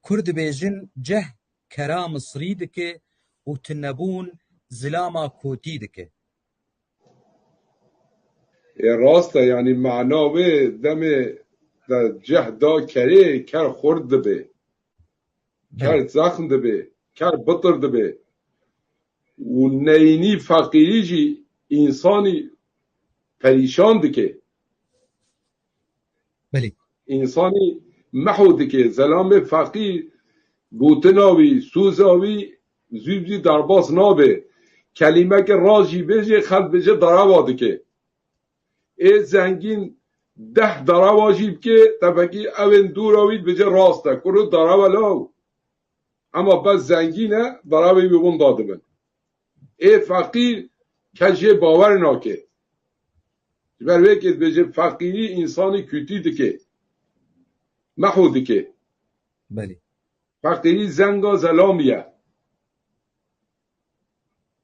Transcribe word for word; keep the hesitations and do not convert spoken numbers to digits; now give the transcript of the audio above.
Kur dibêjin ceh kera misrî dike û tunebûn zilama kotî dike. Ê rast e, yanî mana wê demê de ceh da kerê, ker xurt dibe. Ker zexm dibe, ker bitir dibe. Û neyînî feqîrî jî însanî perîşan dike. Belê. Însanî meho dike. Zelamê feqîr gotina wî, soza wî zû zî derbas nabe. Kelîmeke rast jî bêje, xelk bêje derewa dike. Ê zengîn deh derewa jî bike, tevekî ewên dûra wî dibêje rast e. Kuro derewa law. Ema bes zengîn e, derewê wî winda dibin. Ê feqîr kes jê bawer nake. Ji ber wê kê dibêje feqîrî însanî kûtî dike. Meho dike. Belê. Feqîrî zenga zelamî ye.